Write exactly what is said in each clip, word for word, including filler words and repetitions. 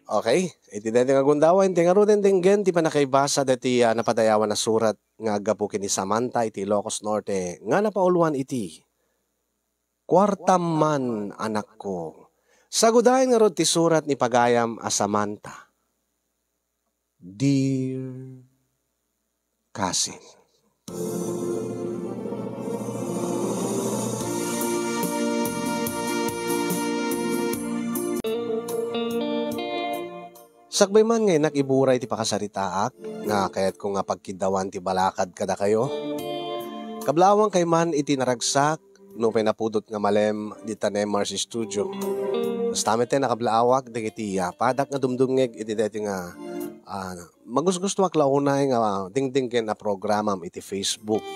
Okay, iti daytoy nga gundaway, ti ngaruden denggen ti pannakaibasa daytoy a napadayawan a surat nga aggapu ken ni Samantha iti Ilocos Norte nga napauluan iti Kuartam man, anakko. Sagudayen ngarud ti surat ni pagayam a Samantha. Dear Cousin. Sakbay man nga innak iburay ti pakasaritaak, nga kayatko nga pagkiddawan ti balakad kadakayo. Kablaawangkay man iti naragsak, nupay napudot nga malem dita Nemar's Studio. Kasta met ti nakablaawak dagiti, ah, padak nga dumdumngeg iti daytoy nga, ah, magusgustoak la unay nga dingdinggen a programam iti Facebook.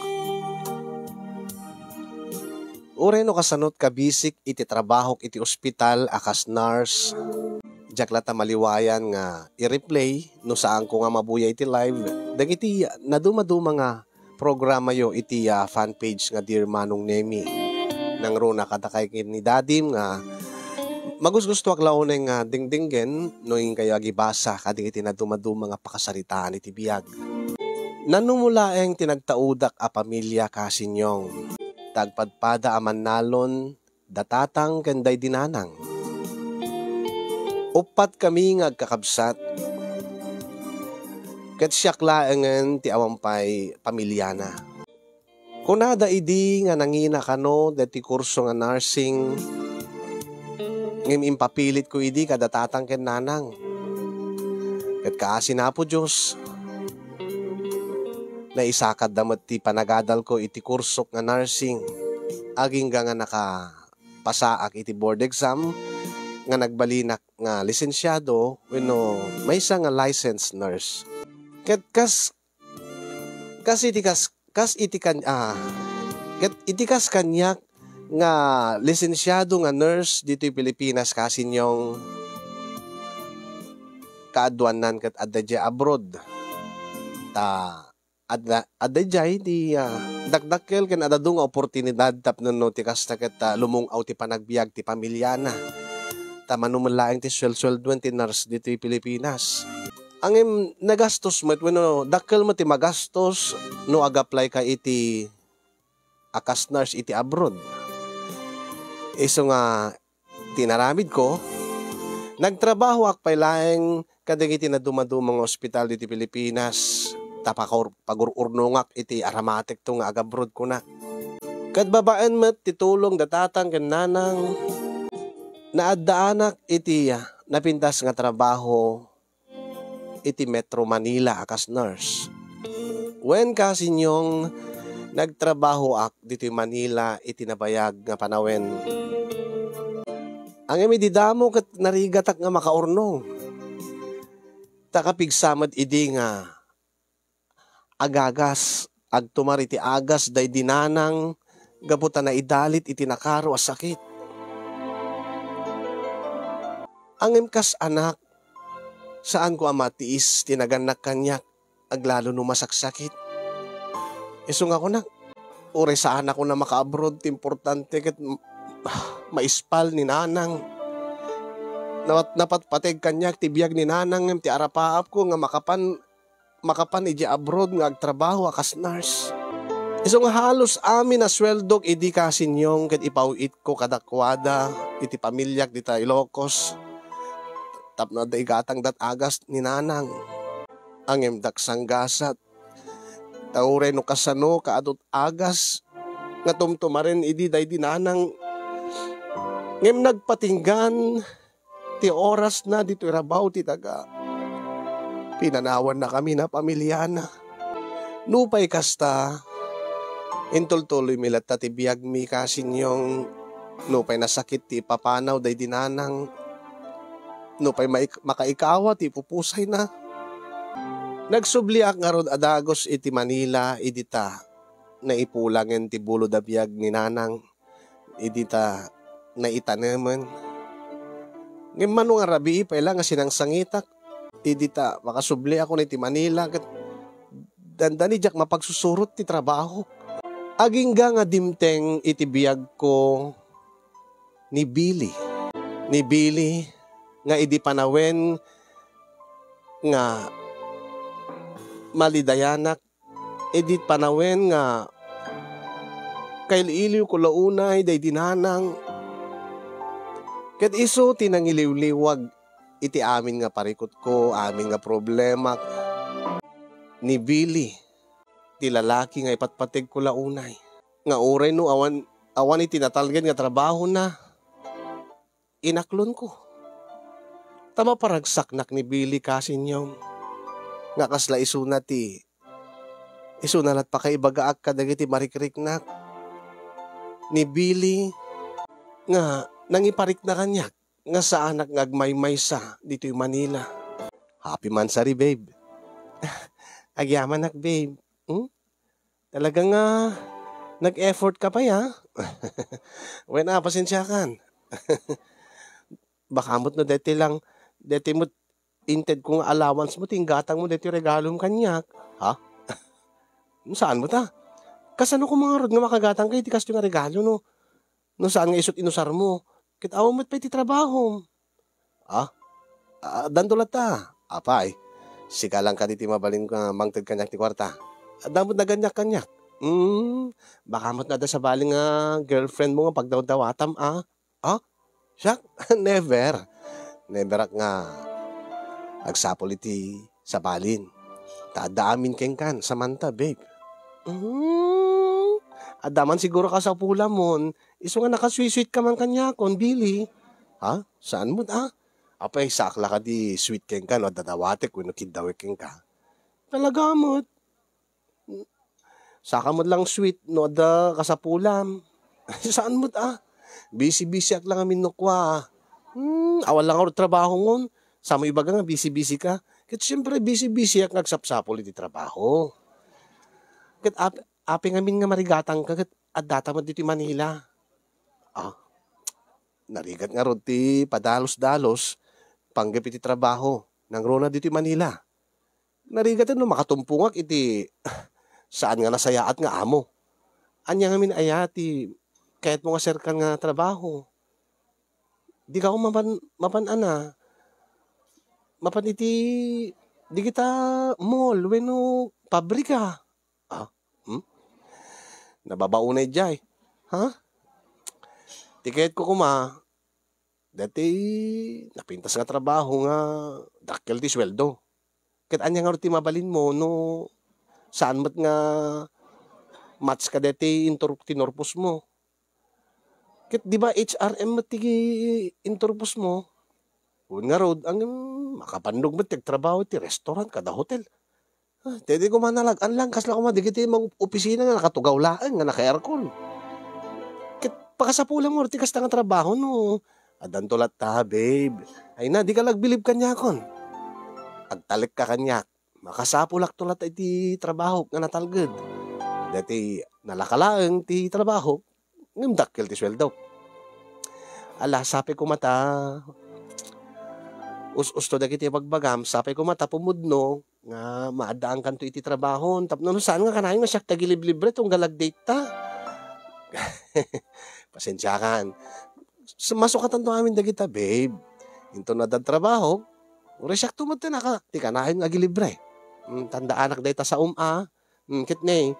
Uray no kasanot kabisik iti trabahok iti ospital a kas nurse, diak latta maliwayan nga i-replay no saanko nga mabuya iti live dagiti nadumaduma nga programayo iti, ah, fan page nga Dear Manong Nemi. Nangruna kadakay ken ni Dadim nga magusgustoak la unay nga dingdinggen no inkayo agibasa kadagiti nadumaduma nga pakasaritaan iti biag. Nanumo laeng ti nagtaudak a pamilia, Kasinyong. Ta agpadpada a mannalon da tatang ken daydi nanang. Uppatkami nga agkakabsat, ket siak laengen ti awan pay pamiliana. Kunada idi nga nangina kano daytoy kurso nga nursing, ngem impapilitko idi kada tatang ken nanang. Ket kaasi ni Apo Dios, naisakadda met ti panagadalko iti kursok nga nursing, agingga nga nakapasaak iti board exam nga nagbalinak nga lisensiado wenno maysa nga licensed nurse. Ket kas, kas iti kas, kas iti kan-, ah, ket iti kas kaniak nga lisensiado nga nurse ditoy Pilipinas, Kasinyong, kaaduannan ket adda diay abroad. Ta adda, adda diay ti, ah, dakdakkel ken adadu nga oportunidad tapno no ti kasta ket, ah, lumung-aw ti panagbiag ti pamiliana. Ta mano met laeng ti suelsuelduen ti nurse ditoy Pilipinas. Ngem nagastos met wenno dakkel met ti magastos no ag-apply ka iti a kas nurse iti abroad. Isu nga ti inaramidko, nagtrabahoak pay laeng kadagiti nadumaduma nga ospital ditoy Pilipinas, ta pakaur-, pagur-urnongak iti aramatekto nga agabroad kunak. Ket babaen met ti tulong da tatang ken nanang, naaddaanak iti napintas nga trabaho iti Metro Manila a kas nurse. Wen, Kasinyong, nagtrabahoak ditoy Manila iti nabayag nga panawen. Ngem idi damo ket narigatak nga makaurnong. Ta kapigsa met idi nga agagas, agtumar iti agas daydi nanang gapu ta naidalit iti nakaro a sakit. Ngem kas anak, saanko a matiis ti nagannak kaniak, aglalo no masaksakit. Isu nga kunak, uray saanakon a makaabroad ti importante ket m-, maispal ni nanang. Napat-, napatpateg kaniak ti biag ni nanang ngem ti arapaapko nga makapan makapan idiay abroad nga agtrabaho a kas nurse. Isu nga halos amin a sueldok idi, Kasinyong, ket ipaw-itko kadakuada iti pamiliak dita Ilocos tapno adda igatangdat agas ni nanang. Ngem dak sanggasat, ta uray no kasano kaadut agas nga tumtumaren idi daydi nanang. Ngem nagpatinggan ti orasna ditoy rabaw ti daga. Pinanawannakami a pamiliana. Nupay kasta, intultuloymi latta ti biagmi, Kasinyong, nupay nasakit ti ipapanaw daydi nanang, nupay maik-, makaikawa ti ipupusayna. Nagsubliak ngarud a dagus iti Manila idi ta naipulangen ti bulod a biag ni nanang. Idi ta naitanemen. Ngem mano nga rabii pay la nga sinangsangitak. Idi ta makasubliakon iti Manila ket dandani diak mapagsusurot ti trabahok. Agingga nga dimteng iti biagko ni Billy. Ni Billy nga idi panawen nga malidayanak idi panawen nga kail-iliwko la unay daydi nanang. Ket isu ti nangiliwliwag iti amin nga parikutko, amin nga problemak. Ni Billy, ti lalaki nga ipatpategko la unay, nga uray no awan, awan iti natalged nga trabahona, inaklonko. Ta maparagsaknak ni Billy Casinyom, nga kasla isuna ti, isuna lat pakaibagaak kadagiti marikriknak. Ni Billy nga nangiparikna kaniak nga saanak nga agmaymaysa ditoy Manila. Happy mansari, babe. Agyamanak, babe. Hmm? Talaga nga nag-effort ka pay, ah. Wen, ah, pasensiakan. Baka met no deti lang, deti met inted ko nga allowance mo, ti inggatang mo deti regalom kaniak. Ha? Saan met, ah? Kasano ko mangarud nga makagatang ka iti kastoy nga regalo, no? No saan nga isut' inusarmo, ket awan met pay ti trabahom. Ah? Ah, addanto latta. Apay, sika lang kadi ti mabalin nga mangted kaniak ti kuarta. Adda met naganniak kaniak. Hmm, baka met no adda sabali nga girlfriend mo nga pagdawdawatam, ah? Ah? Siak? Never. Never ak nga agsapul iti sabalin. Ta adda amin kenkan, samanta, babe. Hmm, adda man siguro kasapulamon, isu nga nakasweet-sweet ka man kaniakon, Billy. Ha? Saan met, ah? Apay, saak la kadi sweet kenka no adda dawatek wenno kiddawek kenka? Talaga met. Saka met lang sweet no adda kasapulam. Saan met, ah? Busy-busy ak lang amin no kua. Hmm, awan lang nga trabahongon. Samo ibaga nga busy-busy ka. Ket siyempre, busy-busy ak nga agsapsapul iti trabaho. Ket ap-, apay ngamin nga marigatang ka, ket addata met ditoy Manila. Ah, narigat ngarud ti padalus-dalus, panggep iti trabaho, nangruna ditoy Manila. Narigat no makatumpongak iti saan nga nasayaat nga amo. Ania ngamin aya ti kayatmo nga serkan nga trabaho? Dika mapan, mapan ana, mapan iti dagita mall wenno pabrika. Ah, hmm? Nababaonay diay. Ha? Ti kayatko koma, daytoy napintas nga trabaho nga dakkel ti sueldo. Ket ania ngarud ti mabalinmo no saan met nga match kadaytoy intur-, tinurposmo? Ket di ba H R M met ti inturposmo? Wen ngarud, ngem makabannog met ti agtrabaho iti restaurant kada hotel. Ah, daydi koma nalag-an lang, kasla koma dagiti mang-opisina nga nakatugaw laeng nga naka-aircon. Ket pakasapulam ngarud ti kasta nga trabaho no addanto latta, babe. Ay na, dika la agbilib kaniakon. Agtalekka kaniak. Makasapulakto latta iti trabahok nga natalged. Daytoy nalaka laeng ti trabahok, ngem dakkel ti sueldok. Ala, sapay koma ta us-usto dagiti ibagbagam, sapay koma ta pumudno nga maaddaankanto iti trabahon. Tapno no saan nga kanayon nga siak ti agiliblibre, tunggal agdate ta. Pasensiakan. S-, masukatanto amin dagita, babe. Inton adda trabahok, uray siakto met ti naka-, ti kanayon nga agilibre. Mm, tandaanak dayta saom a. Mm, ket ne,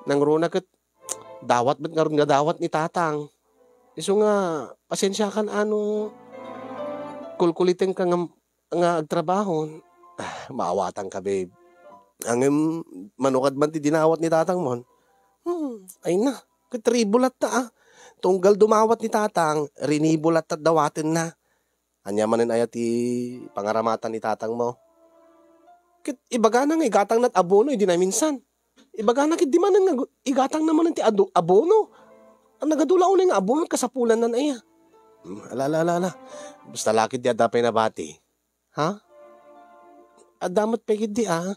nangruna ket dawat met ngarud nga dawat ni tatang. Isu nga, pasensiakan a no kulkulitenka nga, nga agtrabahon. Ah, maawatanka, babe. Ngem, mano kad man ti dinawat ni tatangmon? Hmm, ay na, ket ribo latta, ah. Tunggal dumawat ni tatang, rinibo latta dawatenna. Ania manen aya ti pangaramatan ni tatangmo? Ket ibagana nga igatangna ti abono idi naminsan. Ibagana ket di manen nga gu-, igatangna manen ti adu-, abono. Nagadu la unay nga abono, kasapulanna aya. Hmm, ala, ala, ala, ala. Basta la ket di adda pay nabati. Ha? Adda met pay ket di, ah.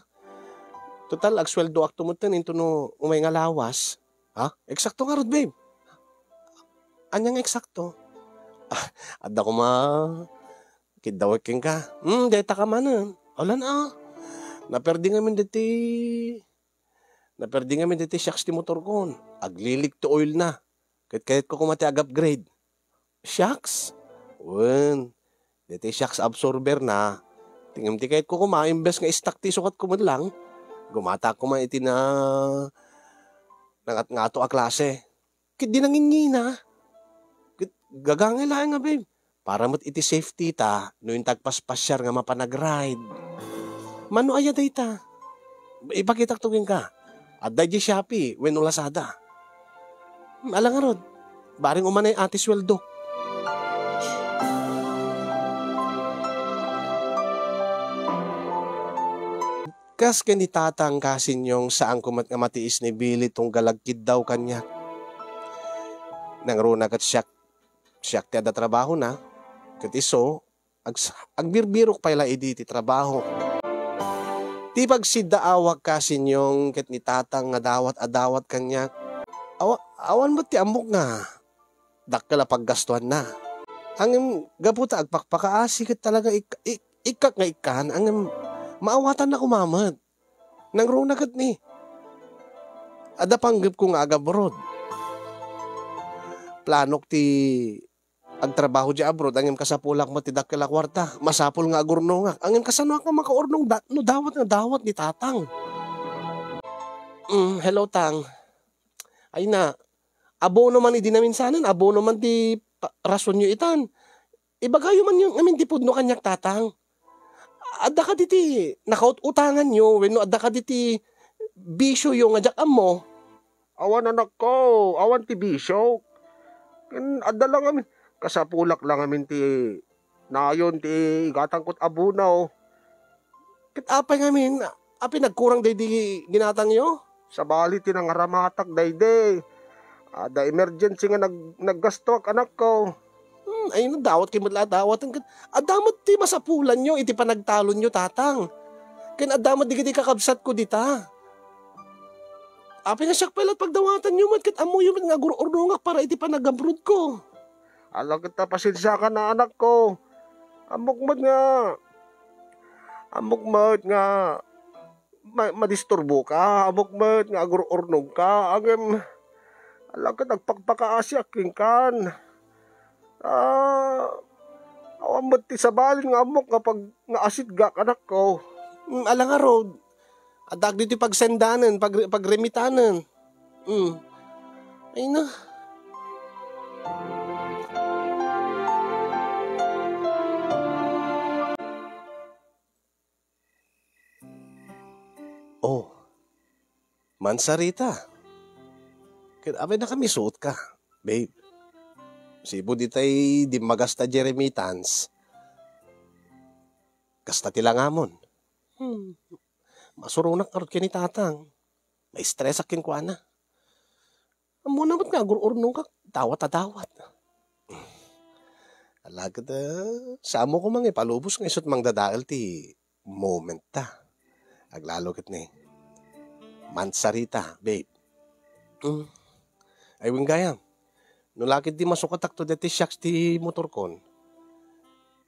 Total, agsueldoakto metten intono umay nga lawas. Ha? Eksakto ngarud, babe. Ania nga eksakto? Ah, adda koma kiddawek kenka. Hmm, dayta ka manen. Alan, ah. Naperdi ngamin deti, naperdi ngamin deti shocks ti motorkon. Aglilik ti oilna. Ket kayatko koma ti ag-upgrade. Shocks? Wen, deti shocks absorberna, Ngem ti kayatko koma, imbes nga istak ti isukat ko met lang, gumata koma iti na-, nangatngato a klase. Ket di nangingina. Ket gagangay laeng nga, babe. Para met iti safety ta, no inta agpaspasiar nga mapan ag-ride. Mano aya dayta? Ipakitak to kenka. Adda idiay Shopee wenno Lazada. Hmm, ala ngarud. Bareng umanay ati sueldo. Kas ken ni Tatang Kasinyong, saanko met nga matiis ni Billy tunggal agkiddaw kaniak. Nangruna ket siak, siak ti adda trabahona, ket isu, ags-, agbirbirok pay la idi ti trabaho. Ti pagsiddaawak Kasinyong ket ni Tatang nga dawat a dawat kaniak, awa-, awan met ti ammok nga dakkel a paggastuanna. Ngem gapu ta agpakpakaasi ket talaga ik-, ik-, ikkak nga ikkan, ngem maawatanna koma met. Nangruna ket ni, adda panggepko nga agabroad. Planok ti agtrabaho diay abroad, ngem kasapulak met ti dakkel a kuarta. Masapul nga agurnongak. Ngem kasanoak nga makaurnong da-, no dawat nga dawat ni Tatang? Mm, hello, Tang. Ay na, abono man idi naminsanen, abono man ti pa-, rasonyo itan. Ibagayo man ngamin ti pudno kaniak, Tatang. Adda kadi ti nakaut-utanganyo wenno adda kadi ti bisioyo nga diak ammo? Awan, anakko, awan ti bisio. Ken adda la ngamin, kasapulak la ngamin ti nayon ti igatangko ti abono. Ket apay ngamin, apay nagkurang daydi ginatangyo? Sabali ti nangaramatak daydi. Adda emergency nga nag-, naggastuak, anakko. Hmm, ay, nadawat kayo met la dawaten ket adda met ti masapulanyo iti panagtalonyo, Tatang. Ken adda met dagiti kakabsatko dita. Apay nga siak pay la pagdawatanyo met ket ammoyo met nga agur-urnongak para iti panagabrodko. Ala ket ta, pasensiakan, anakko. Ammok met nga, ammok met nga ma-, madisturboka, ammok met nga agur-urnongka, ngem ala ket agpakpakaasiak kenkan. Ah, awan met ti sabali nga ammok nga pag-, nga asitgak, anakko. Mm, ala ngarud. Adda ditoy pagsendanen, pag-, pagremitanen. Mm. Ay na. Oh, Mansarita. Ket apay nakamisuotka, babe? Sipud itay dimmagasta diay remittance. Kasta ti langamon. Hmm. Masuronak ngarud ken ni Tatang. Maistresak kenkuana. Ammona met nga agur-urnongkak, dawat a dawat. Ala ket, ah, samo koma nga ipalubos nga isut' mangdadael ti moment ta. Aglalo ket ni Mansarita, babe. Mm. Ay, wen gayam. No la ket di masukatak to deti shocks ti motorkon.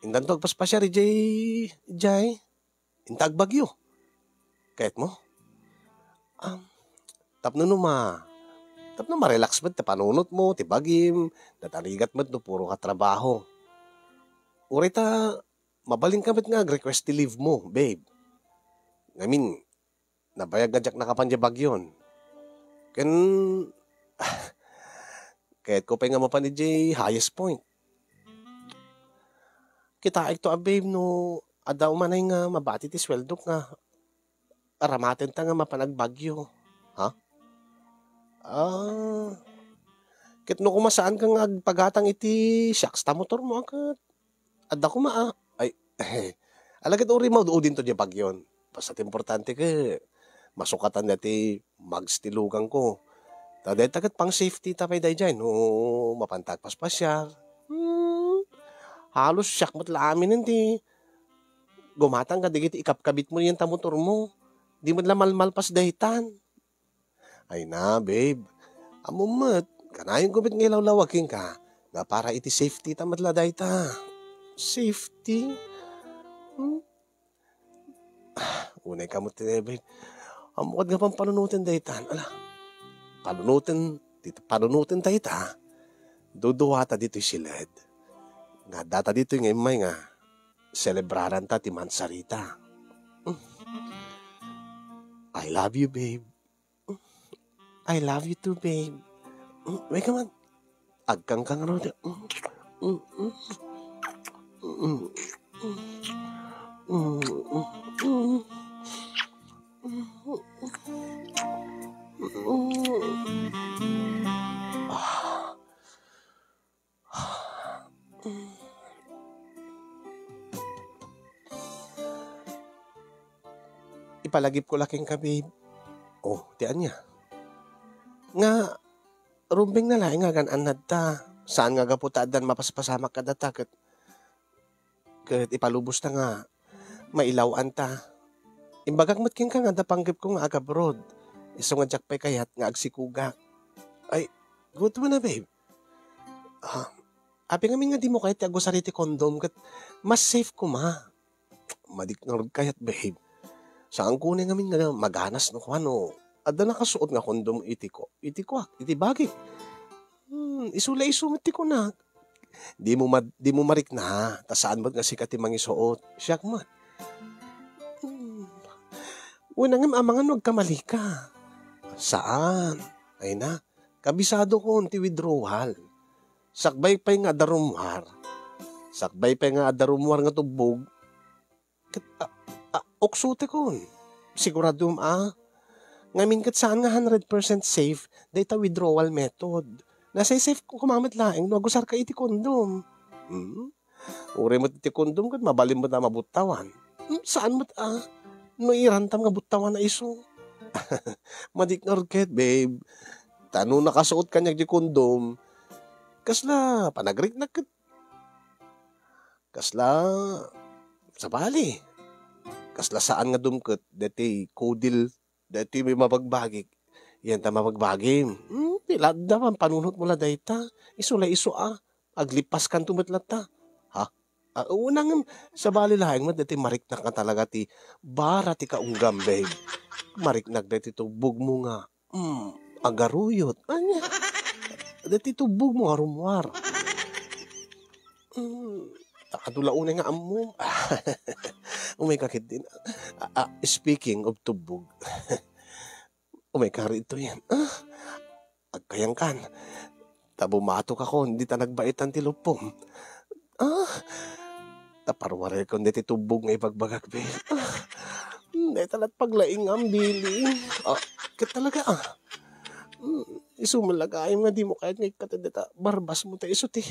Intanto agpaspasiar idiay, idiay. Inta agbagyo. Kayatmo? Um, tapno no ma-, tapno ma-relax met ti panunotmo, ti bagim, natarigat met no puro ka trabaho. Uray ta, mabalinka met nga ag-request ti leave mo, babe. Ngamin, nabayag nga diak nakapan diay bagyon. Ken, kayatko pay nga mapan idiay highest point. Kitaekto a, babe, no adda umanay nga mabati ti sueldok nga aramatenta nga mapan agbagyo. Ha? Ah, ket no koma saanka nga agpagatang iti shocks ta motormo, a, ket adda koma, a. Ay, ala ket uray maud-udinto diay bagyon. Basta ti importante ket masukatan dayta mags ti luganko. Ta dayta ket pang-safety ta pay daydiay no mapanta agpaspasiar. Hmm, halos siak met la aminen ti gumatang kadagiti ikabkabitmo diay ta motormo. Di met la malmalpas daytan. Ay na, babe. Ammom met, kanayonko met nga ilawlawag kenka nga para iti safety ta met la dayta. Safety? Hmm? Ah, unay ka met, babe. Ammok nga pampanunoten daytan. Ala, panunoten, ti panunoten dayta. Duduata ditoy siled. Nga data ditoy nga immay nga Selebradanta ti mansarita. I love you, babe. I love you too, babe. Uy, ka man. Agkangkang raw di. Ah. Ipalagipko la kenka, babe. Oh, ti ania? Nga, rumbeng na laeng nga agan-annadta. Saan nga gapu ta addan mapaspasamak kadata ket, ket ipalubosta nga mailaw-anta. Imbagak met kenka nga adda panggepko nga agabroad. Isu nga diak pay kayat nga agsikugak. Ay, gutom na, babe. Ah, apay ngamin nga dimo kayat ti agusar iti condom ket mas safe koma? Madi ngarud kayat, babe. Saanko unay ngamin nga maganas no kuano. Adda nakasuot nga condom iti ko, iti kuak, iti bagik. Hmm, isu la isu met ti kunak. Dimo ma-, dimo marikna, ta saan met nga sika ti mangisuot. Siak met. Hmm. Unay ngem amangan no agkamali ka. Saan? Ay na, kabisadokon ti withdrawal. Sakbay pay nga adda rummuar. Sakbay pay nga adda rummuar nga tubbog. Ket, a, a, uksotekon. Siguradom a. Ngamin ket saan nga hundred percent safe dayta withdrawal method. Nasay safe koma met laeng no agusarka iti condom. Hmm? Uray met iti condom ket mabalin met a mabuttawan. Hmm, saan met a. No irantam nga buttawan a isu. Madi ngarud ket, babe. Ta no nakasuot kaniak di condom, kasla panagriknak ket kasla sabali. Kasla saan nga dumket deti kudil, deti mabagbagik. Yan ta mabagbagim. Hmm, ti ladda, panpanunotmo la dayta. Isu la isu a. Aglipaskanto met latta. Ha? Ah, unay ngem, sabali laeng met deti mariknak nga talaga ti bara ti kaunggam, babe. Mariknak deti tubbogmo nga, hmm, agaruyot. Ania? Deti tubbogmo nga rummuar. Hmm, ta adu la unay nga ammom. Umayka ketdin. Ah, ah, speaking of tubbog. Umayka ditoy. Ah, agkayangkan. Ta bumatokakon, dita nagbaitan ti luppom. Ah, ta parwarekon deti tubbog nga ibagbagak, babe. Ah, hmm, dayta lat paglaingam, Billy. Ah, ket talaga, ah. Hmm, isu met la gayam nga dimo kayat nga ikkat deta barbasmo, ta isu ti,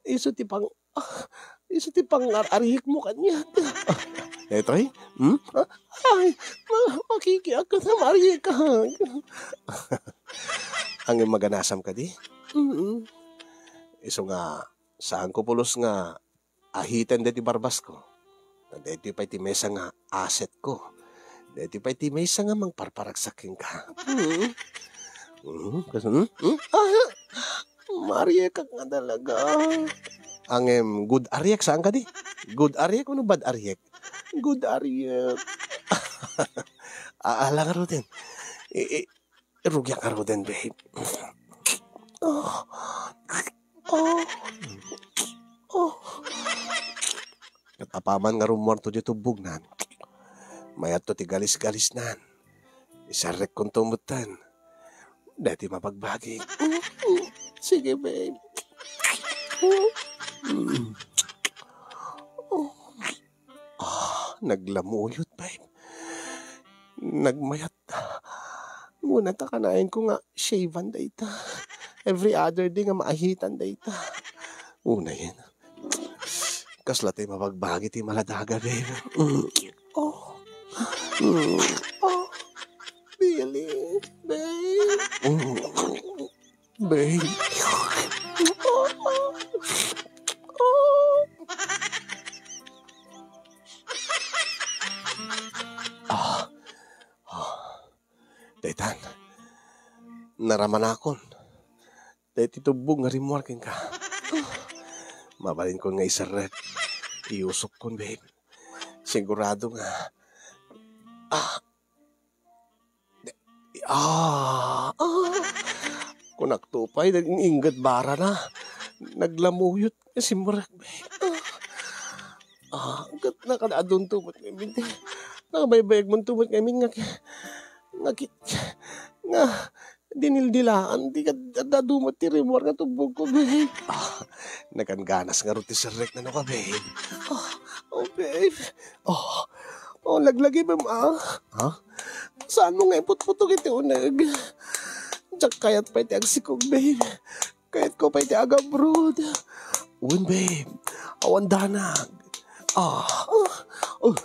isu ti pang-, Ah, isu ti pangar-arigmo kaniak. Ah, daytoy? Hmm? Ah, ay, ma-, makikiak ka sa marikak. Ngem maganasam kadi? Mm. Isu nga, saanko pulos nga ahiten deti barbasko. Daytoy pay ti maysa nga assetko. Daytoy pay ti maysa nga mangparparagsak kenka. Mm. Mm, kas-, mm, mm. Ah, marikak nga talaga. Ngem, good ariek, saan kadi? Good ariek wenno bad ariek? Good ariek. Ah, ala ngaruden. I-, i-, rugiak ngaruden, babe. Oh. Oh. Oh. Ket apaman nga rummuarto diay tubbognan, mayatto ti galisgalisnan. Iserrekkonto metten. Daytoy mabagbagik. Sige, babe. Mm. Oh. Ah, naglamuyot, babe. Nagmayat. Nguna ta kanayon ko nga shavean dayta. Every other day nga maahitan dayta. Unayen. Kasla ti mabagbagi ti maladaga, babe. Mm. Oh. Mm. Oh. Billy, babe. Mm. Babe. Oh. Oh. Ah. Ah. Daytan. Naramanakon. Daytoy tubbog nga rimmuar kenka. Mabalinkon nga iserrek. Iyusokkon, babe. Sigurado nga. Ah. Ah. Ah. Kunakto pay, nag-ingget barana. Naglamuyot nga simrek, babe. Ah. Ah, ket nakadaadunto met ngamin. Nakabaybayagmonto met ngamin nga ki-, nga ki-, nga dinildilaan. Di kad-, kadado met ti rimmuar nga tubbogko, babe. Ah, naganganas ngarud ti serrek, nano ka, babe? Ah, oh, babe. Oh, oh, laglagipem, ah. Ha? Saanmo nga iputputok iti uneg? Diak kayat pay ti agsikog, babe. Kayatko pay ti agabroad. Wen, babe. Awan danag. Ah, ah, ah,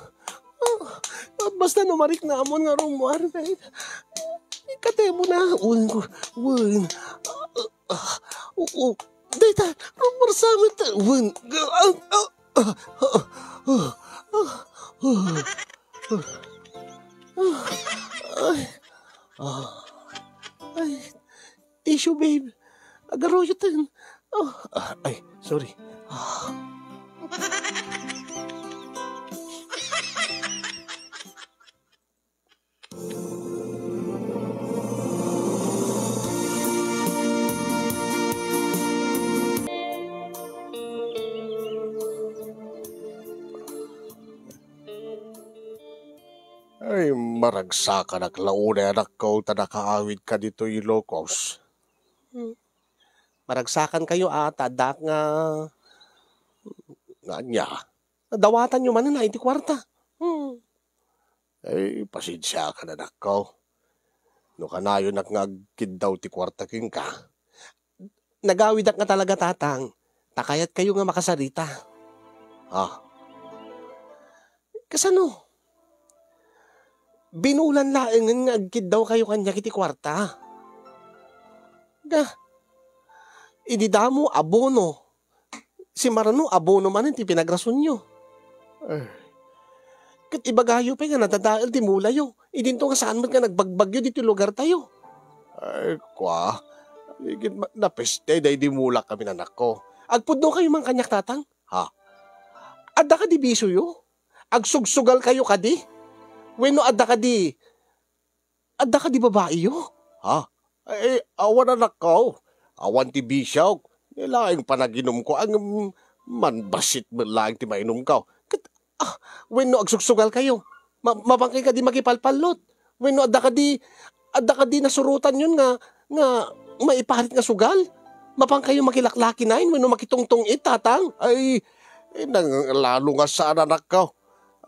ah. Basta no mariknamon nga rummuar, babe. Ikatemo na. Wen, wen. Ah, ah, oo. Dayta, rummuar sa amin ta. Wen. Ah, ah, ah, ah, ah, ah, ah, ah. Ay. Ah. Ay. Tissue, babe. Agaruyoten. Oh, ah, ay, sorry. Ah. Ay, maragsakanak la unay, anakko, ta nakaawidka ditoy Ilocos. Hmm. Maragsakankayo, a, ta addaak nga, nga ania? Dawatanyo manen, a, iti kuarta. Hmm. Ay, pasensiakan, anakko. No kanayonak nga agkiddaw ti kuarta kenka, nagawidak nga talaga, Tatang, ta kayatkayo nga makasarita. Ah. Kasano? Binulan laengen nga agkiddawkayo kaniak iti kuarta. Ga, idi damo, abono. Simarno, abono manen ti pinagrasonyo. Eh. Ket ibagayo pay nga nadadael ti mulayo. Idinto nga saan met nga nagbagbagyo ditoy lugartayo. Ay, kua. Igid ma-, napeste daydi mulak amin, anakko. Agpudnokayo man kaniak, Tatang? Ha? Adda kadi bisioyo? Agsugsugalkayo kadi? Wenno adda kadi, adda kadi babaiyo? Ha? Ay, awan, anakko. Awan ti bisiok. Ni laeng panaginumko, ngem manbassit met laeng ti mainumko. Ket, ah, wenno agsugsugalkayo? Ma-, mapankay kadi makipalpallot? Wenno adda kadi, adda kadi nasurotanyon nga, nga maiparit nga sugal? Mapankayo makilaklakinain wenno makitungtung-it, Tatang? Ay, eh, nang-, lalo nga saan, anakko.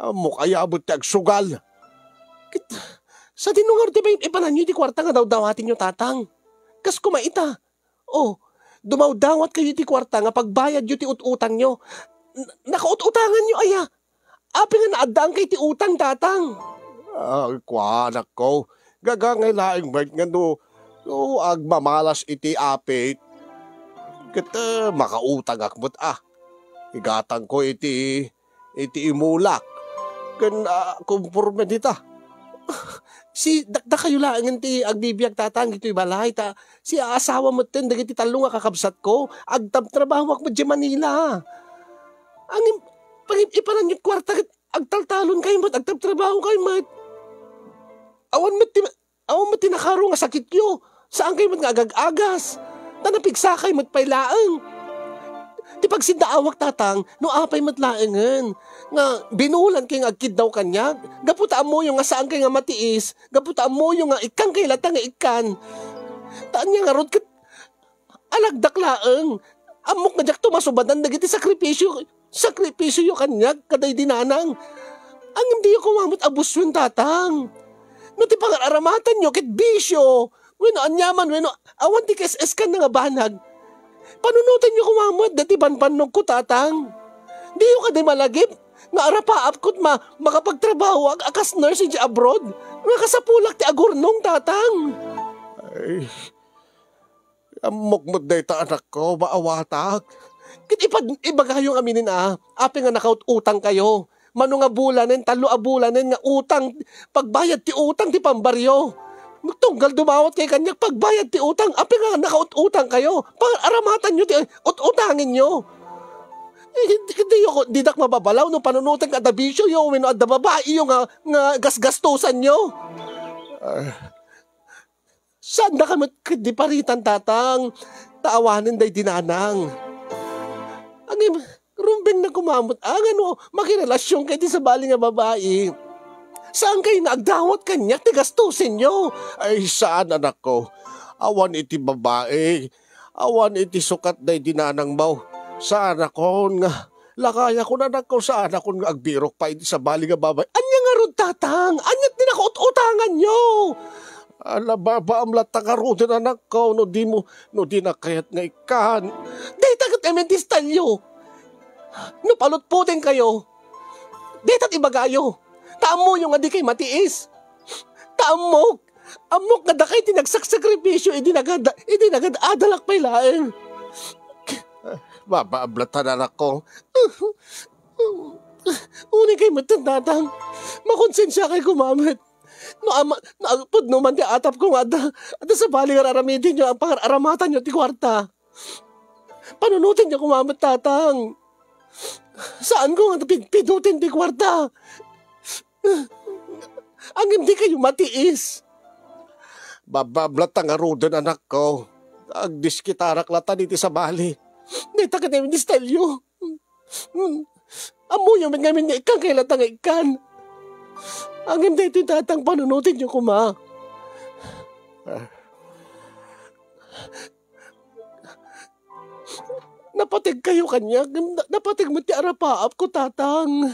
Ammok aya met ti agsugal. Ket, sadino ngarud ti ipananyo iti kuarta nga dawdawatenyo, Tatang? Kas koma ita. Oh, dumawdawatkayo iti kuarta nga pagbayadyo ti ut-utangyo. N-, nakaut-utanganyo aya? Apay nga naaddaankayo iti utang, Tatang? Ah, kua, anakko. Gagangay laeng met nga no, no agmamalas iti apit, ket, eh, makautangak met, a. Igatangko iti, iti imulak. Ken, ah, komporme dita. Si, dakdakayo laengen ti agbibiag, Tatang, ditoy balay, ta si asawa metten dagiti tallo nga kakabsatko, agtabtrabahoak met idiay Manila. Ngem, pag-, iparanyo ti kuarta ket agtaltalonkayo met, agtabtrabahokayo met. Awan met ti, awan met ti nakaro nga sakityo. Saankayo met nga agag-agas. Ta napigsakayo met pay laeng. Ti pagsinnaawak, Tatang, no apay met laengen nga binulankayo nga agkiddaw kaniak, gapu ta ammoyo nga saankayo nga matiis, gapu ta ammoyo nga ikkankayo latta nga ikkan. Ta ania ngarud ket alagdak laeng. Ammok nga diakto masubadan dagiti sakripisio, sakripisioyo kaniak kadaydi nanang. Ngem diyo koma met abusen, Tatang. No ti pangar-aramatenyo ket bisio, wenno aniaman, wenno awan ti kaes-eskanna nga banag, panunotenyo koma met daydi bambannogko, Tatang. Diyo kadi malagip nga arapaap ket ma-, makapagtrabahoak a kas nurse idiay abroad nga kasapulak ti agurnong, Tatang? Ay, ammok met dayta, anakko, maawatak. Ket ipad-, ibagayo aminen a, apay nga nakaut-utangkayo. Mano nga bulanen, tallo a bulanen nga utang, pagbayad ti utang ti pambaryo. Tunggal dumawatkayo kaniak, pagbayad ti utang, apay nga nakaut-utangkayo. Pangaramatanyo ti ut-utangenyo. Eh, di, di, di ako, didak mababalaw no panunoten nga adda bisioyo wenno adda babaiyo nga, nga gasgastosanyo. Ah, Saandaka met ketdi paritan, Tatang, ta awanen daydi nanang. Ngem, Rumbeng na koma met, ah, nga no makirelasionka iti sabali nga babai, saan kayo nga agdawat kaniak ti gastusenyo? Ay, saan, anakko. Awan iti babai. Awan iti sukat daydi nanangmo. Saanakon nga, lakayakon, anakko, saanakon nga agbirok pay iti sabali nga babai. Ania ngarud, tatang? Ania ti nakaut-utanganyo? Ala, babaam latta ngaruden, anakko, no di mo, no di na kayat nga ikkan. Dayta ket amin ti style-yo. No palutputengkayo, dayta ti ibagayo. Ta ammoyo nga dikay matiis. Ta ammok, ammok nga dakay ti nagsaksakripisyo idi nagada-, idi nagad-adalak pay laeng. Babaam latta, anakko. Unaykay metten, tatang. Makonsensiakay koma met. No ama, no pudno man ti atapko nga adda, adda sabali nga ar-aramidenyo, pangar-aramatanyo ti kuarta. Panunotenyo koma met, tatang. Saanko nga pid-, pidoten ti kuarta. Ngem dikayo matiis. Babaam latta ngaruden, anakko. Agdiskitarak latta diti sabali. Dayta ket amin ti style-yo. Hmm. Ammoyo met ngamin nga ikkan kay latta nga ikkan. Ngem daytoy, tatang, panunotenyo koma. Napategkayo kaniak, ngem na-, napateg met ti arapaapko, tatang.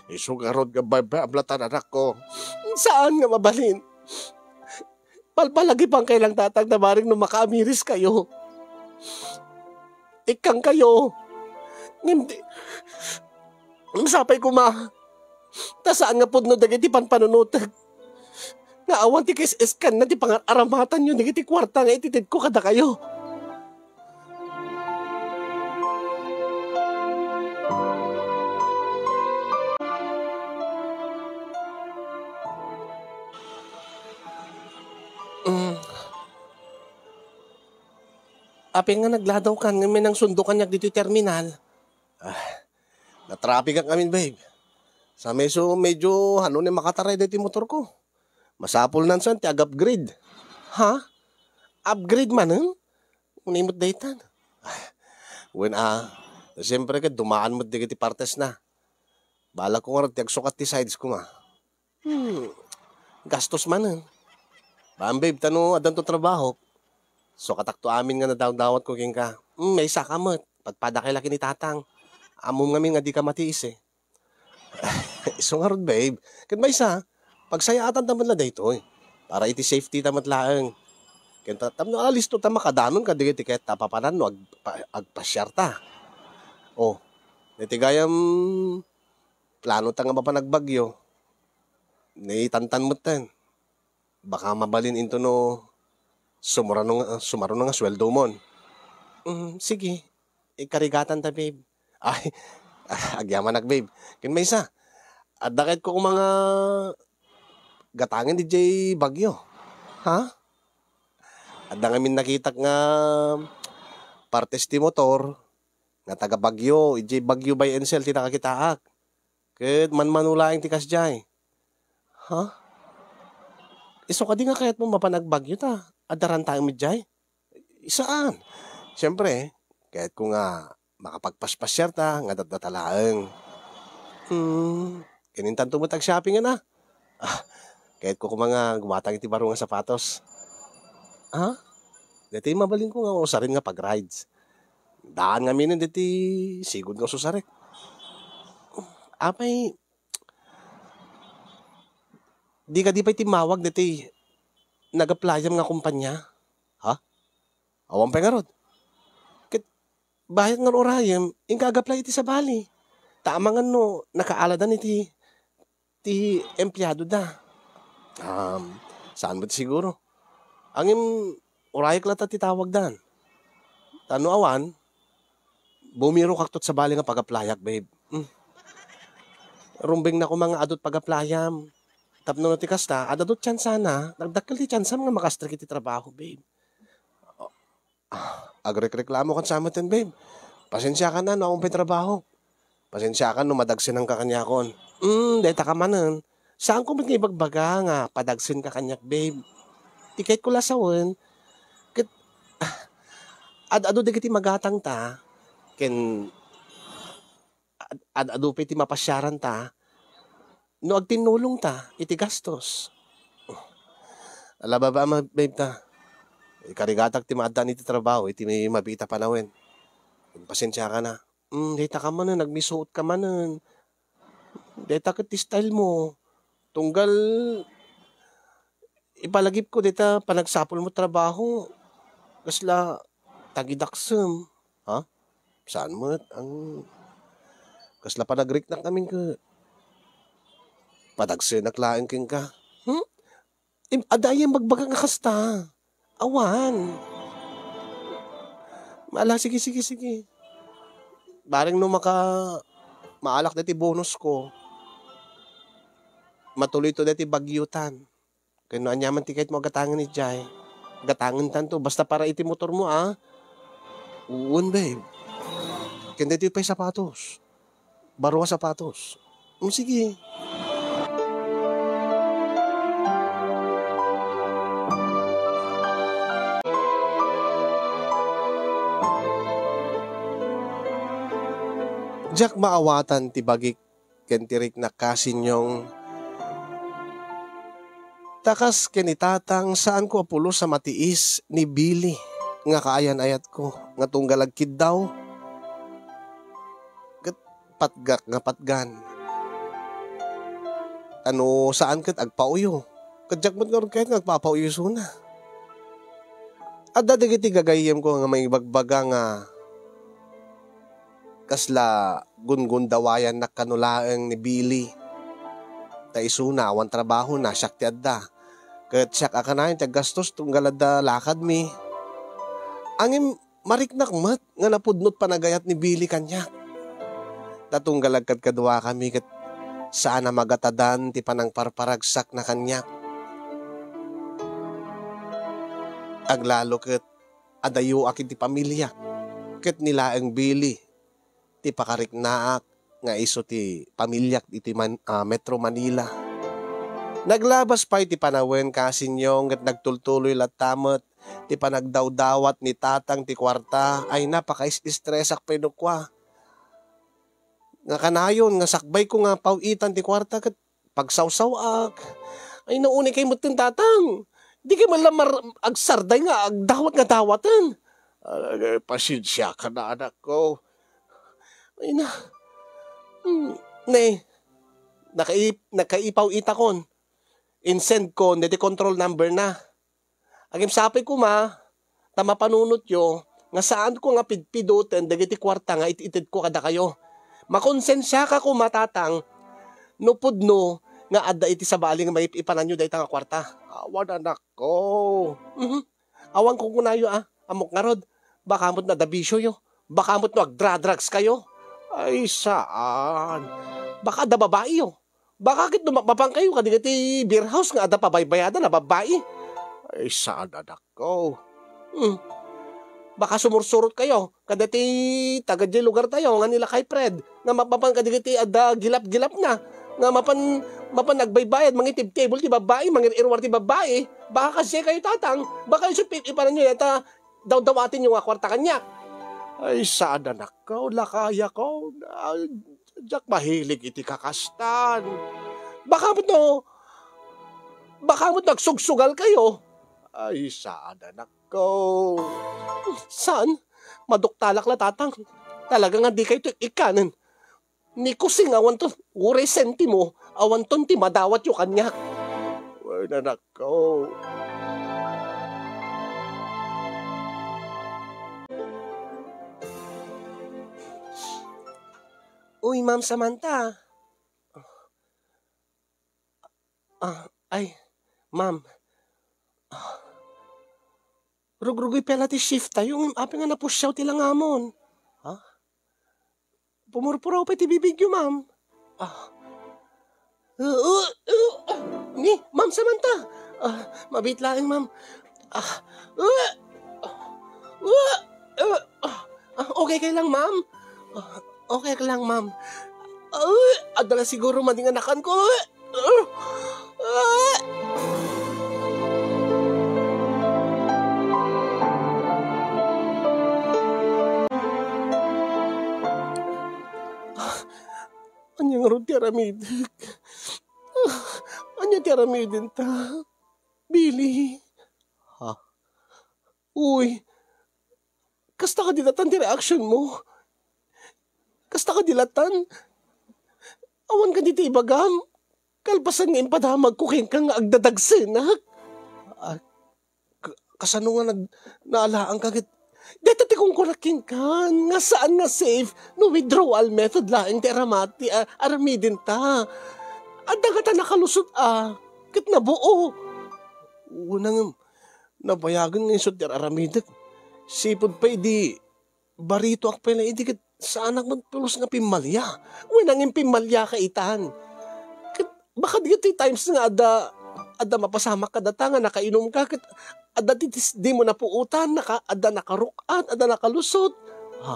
Isu ngarud nga babaam latta, anakko. Saan nga mabalin? Palpalagipangkay lang, tatang, ta barek no makaamiriskayo. Ikkangkayo. Ngem di, ngem sapay koma. Ta saan nga pudno dagiti panpanunotek nga awan ti kaisiskanna ti pangar-aramatanyo dagiti kuarta nga ititedko kadakayo. Mm. Apay nga nagladawkan nga may nangsundo kaniak ditoy terminal? Ah, natrapigak ngamin, babe. Sa meso, medyo hano ni makataray daytoy motorko. Masapul nan san ti ag-upgrade. Ha? Upgrade manen? Unay met daytan. Ah, wen a, siyempre ket dumaan met dagiti partes na. Balak ko ngarud ti agsukat ti sides koma. Hmm, gastos manen. Baan, babe, ta no addanto trabahok, sukatakto amin nga nadawdawatko kenka. Hmm, maysaka met. Padpadakay la ken ni tatang. Ammom ngamin nga dika matiis, eh. Isu ngarud, babe. Ket maysa, pagsayaatan ta met la daytoy. Para iti safety ta met laeng. Ken ta-, tapno alisto ta makadanon kadagiti ket ta papanan no agpa-, agpasiar ta. Oh, iti gayam plano ta nga mapan agbagyo, ni tantan metten. Baka mabalin into no sumurano nga, sumaruno nga sueldomon. Mm, sige. Ikarigatan ta, babe. Ay, agyamanak, babe. Ken maysa, adda kayatko koma nga gatangen idiay Baguio. Ha? Adda ngamin nakitak nga partes ti motor nga taga Baguio, idiay Baguio Buy and Sell ti nakakitaak. Ket manmano laeng ti kasdiay. Ha? Isu kadi nga kayatmo mapan agbagyo ta adda rantaem idiay? Saan. Siyempre, kayatko nga makapagpaspasiar ta nga datdata laeng. Hmm, ken intanto met agshopping a. Ah, kayatko koma nga gumatang iti baro nga sapatos. Ha? Daytoy mabalinko nga usaren nga pag-rides. Daan ngaminen daytoy sigud nga ususarek. Apay, di kadi pay timmawag daytoy nag-applyam nga kumpanya? Ha? Awan pay ngarud. Ket bayat nga urayem, inka ag-apply iti sabali. Ta amangan no nakaaladan iti, ti empleado da. Um, saan met siguro? Ngem urayek latta ti tawagdan. Ta no awan, bumirokakto iti sabali nga pag-applyak, babe. Hmm. Rumbeng na koma nga adu ti pag-applyam. Tapno no ti kasta, ad-adu ti tiansana, nagdakkel ti tiansam nga makastrik iti trabaho, babe. Ah, agrekreklamo ken sa metten, babe. Pasensiakan a no awan pay trabaho. Pasensiakan no madagsenanka kaniakon. Mm, dayta ka manen. Saanko met nga ibagbaga nga padagsenka kaniak, babe. Ti kayatko la sawen, ket, ah, ad-adu dagiti magatangta, ken Ad-, ad-, adu pay ti mapasiaranta, no agtinnulongta iti gastos. Ala, baba, ma-, babe ta. Ikarigatak ti maaddaan iti trabaho iti may mabiit a panawen. Pasensiaka na. Hmm, dayta ka manen, agmisuot ka manen. Dayta ket ti style mo. Tunggal ipalagipko dayta panagsapulmo trabaho. Kasla tagidaksem. Ha? Saan met? Ang kasla panagriknak amin ket padagsenak laeng kenka. Hmm? Im-, adda aya imbagbaga nga kasta? Awan. Ala, sige, sige, sige. Bareng no maka-, maalak daytoy bonus ko, matuloy to daytoy bagyutan. Ken no aniaman ti kayatmo a gatangen idiay, gatangentanto. Basta para iti motormo, a? Uon, babe. Ken daytoy pay sapatos. Baro a sapatos. Mm, sige. Diak maawatan ti bagik ken ti riknak, Kasinyong. Ta kas ken ni Tatang, saanko a pulos a matiis ni Billy nga kaayan-ayatko nga tunggal agkiddaw ket patgak nga patgan. Ta no saan ket agpauyo, ket diak met ngarud kayat nga agpapauyo isuna. Adda dagiti gagayyemko nga mangibagbaga nga kasla gungundawayannak kano laeng ni Billy. Ta isuna, awan trabahona, siak ti adda. Ket siak a kanayon ti aggastos tunggal adda lakadmi. Ngem mariknak met nga napudno ti panagayat ni Billy kaniak. Ta tunggal agkadkaduakami ket saan a magatadan ti panangparparagsakna kaniak. Aglalo ket adayoak iti pamiliak, ket ni laeng Billy ti pakariknaak nga isu ti pamiliak iti Man-, ah, Metro Manila. Naglabas pay ti panawen, Kasinyong, ket nagtultuloy latta met ti panagdawdawat ni Tatang ti kuarta. Ay, napakaes-estresak pay no kua. Nga kanayon nga sakbayko nga paw-itan ti kuarta ket pagsawsaw-ak. Ay, naunay kay metten, Tatang. Di kay man lang mar-, agsarday nga agdawat nga dawaten. Ay, pasensiaka na, anakko. Ay na. Hmm, ne, nakai-, nakaipaw-itakon. Insendkon daytoy control number na. Agimsapay koma, ta mapanunotyo nga saanko nga pidpidoten dagiti kuarta nga it-itedko kadakayo. Makonsensiaka koma, Tatang, no pudno nga adda iti sabali nga maip-ipananyo dayta nga kuarta. Awan, anakko. Mhm. Awan kukunayo, a. Ammok ngarud, baka met no adda bisioyo. Baka met no agdra-drugs kayo. Ay, saan. Baka adda babaiyo. Baka ket no mapmapankayo kadagiti beer house nga adda pabaybayadan a babbai. Ay, saan, anakko. Hmm. Baka sumursurot kayo kadagiti taga diay lugartayo nga ni Lakay Fred nga mapmapan kadagiti adda gilap-gilapna nga mapan, mapan agbaybayad, mangitibtibol ti babbai, mangir-irwar ti babbai. Baka kasdiay kayo, Tatang. Baka isu ip-ipananyo dayta dawdawatenyo nga kuarta kaniak. Ay, saan, anakko, lakayakon. Ay, diak mahilig iti kakastan. Baka met no, baka met no agsugsugal kayo. Ay, saan, anakko. Saan? Maduktalak la, Tatang. Talaga nga di kayo ikkanen. Ni Kusing, awanton, uray sentimo, awanton ti madawatyo kaniak. Wen, anakko. Uy, Ma'am Samantha. Ah, ay, Ma'am. Ah, rugrugoy pay la ti shift tayo, ngem apay nga napusiaw ti langamon? Ha? Pumurpuraw pay ti bibigyo, Ma'am. Ah. Uh, uh, uh, ah, ni, Ma'am Samantha. Ah, mabiit laeng, Ma'am. Ah, uh, uh, uh, ah, ah, okay ka lang, Ma'am? Ah, okay ka lang, Ma'am. Ah, adda la siguro madinganakan ko. Ah, ah. ngarud ti aramidek. Ah, ania ti aramidenta? Billy. Ha? Uy, kasta kadi latan ti reaksionmo? Kasta kadi latan? Awan kadi ti ibagam? Kalpasan nga impadamagko kenka nga agdadagsenak. Ah, k-, kasano nga nag-, naalaanka ket dayta ti kunkunak kenka nga saan nga safe no withdrawal method laeng ti aramati, a-, aramidenta. Adda ngata nakalusot a, ket nabuo. Una nga, nabayagen nga isu ti ar-aramidek. Sipud pay idi baritoak pay la idi ket saanak met pulos nga pimmalia. Wen, nangin pimmaliaka itan. Ket baka dagiti times nga adda, adda mapasamak kadata nga nakainumka ket adda ti, ti dimo napuotan, naka-, adda nakaruk-at, adda nakalusot. Ha?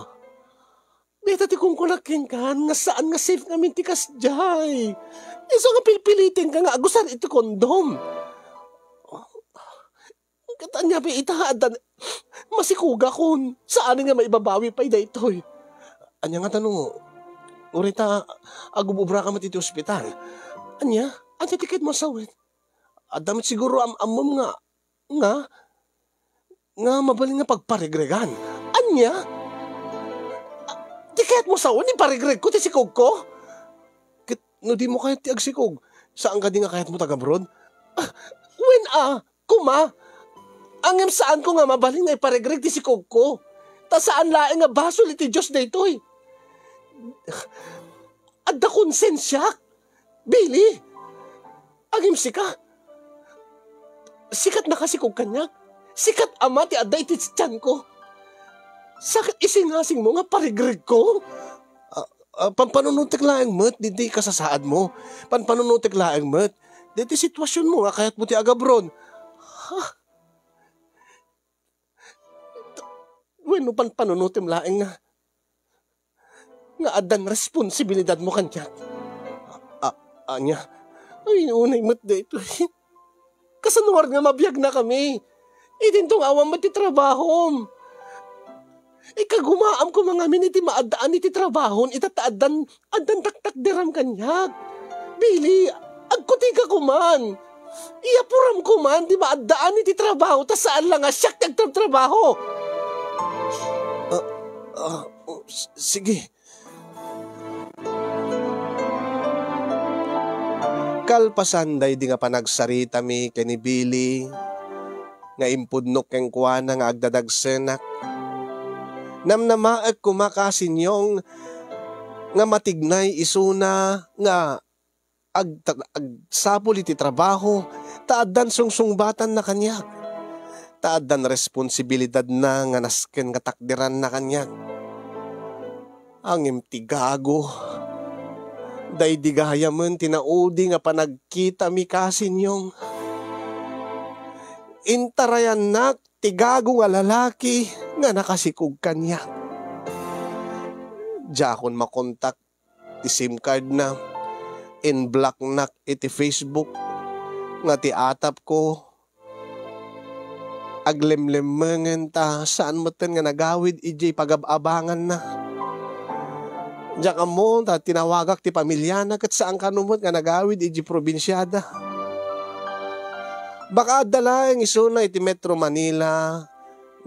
Dayta ti kunkunak kenka nga saan nga safe ngamin ti kasdiay. Isu nga pilpilitenka nga agusar iti kondom. Ket ania pay ita, adda masikugakon. Saan nga maibabawi pay daytoy. Ania ngata no, uray ta agub-ubraka met iti ospital? Ania? Ania ti kayatmo a sawen? Adda met siguro am-ammom nga, nga, nga mabalin nga pagparigrigan. Ania? A, ti kayatmo a sawen, iparigregko ti sikogko? Ket no dimo kayat ti agsikog, saan kadi nga kayatmo ti agabroad? Ah, wen a, koma. Ngem saanko nga mabalin nga iparigreg ti sikogko. Ta saan laeng nga basol iti Dios daytoy. Adda konsensiak, Billy. Ngem sika, sika't nakasikog kaniak. Sika't ama ti adda iti tianko. Sa ket isingasingmo nga parigregko? Ah, ah, panpanunotek laeng met ditoy kasasaadmo. Panpanunotek laeng met ditoy situasionmo nga kayatmo ti agabroad. Ha? Wenno panpanunotem laeng nga, nga addan responsibilidadmo kaniak? A-, a-, ania? Ay, unay met daytoy. Kasano ngarud nga mabiagnakami? Idinto nga awan met ti trabahom. Ikagumaam koma ngamin iti maaddaan iti trabahom ita ta addan, addan taktakderam kaniak. Billy, agkutika koman. Iyapuram koman ti maaddaan iti trabaho ta saan la nga siak ti agtrabtrabaho. Ah, ah, oh, s-, sige. Kalpasan daydi nga panagsaritami ken ni Billy nga impudnok kenkuana nga agdadagsenak, namnamaek koma, Kasinyong, nga matignay isuna nga ag-, agsapul iti trabaho, ta addan sungsungbatanna kaniak, ta addan responsibilidadna nga nasken nga takderanna kaniak. Ngem ti gago, daydi gayamen ti naudi nga panagkitami, Kasinyong. Intarayannak ti gago nga lalaki nga nakasikog kaniak. Diakon makontak ti SIM card na, in-blocknak iti Facebook, nga ti atapko aglemlemmengen ta saan metten nga nagawid idiay pagab-abanganna. Diak ammo ta tinawagak ti pamiliana ket saan kano met nga nagawid idiay probinsiada. Baka adda laeng isuna iti Metro Manila,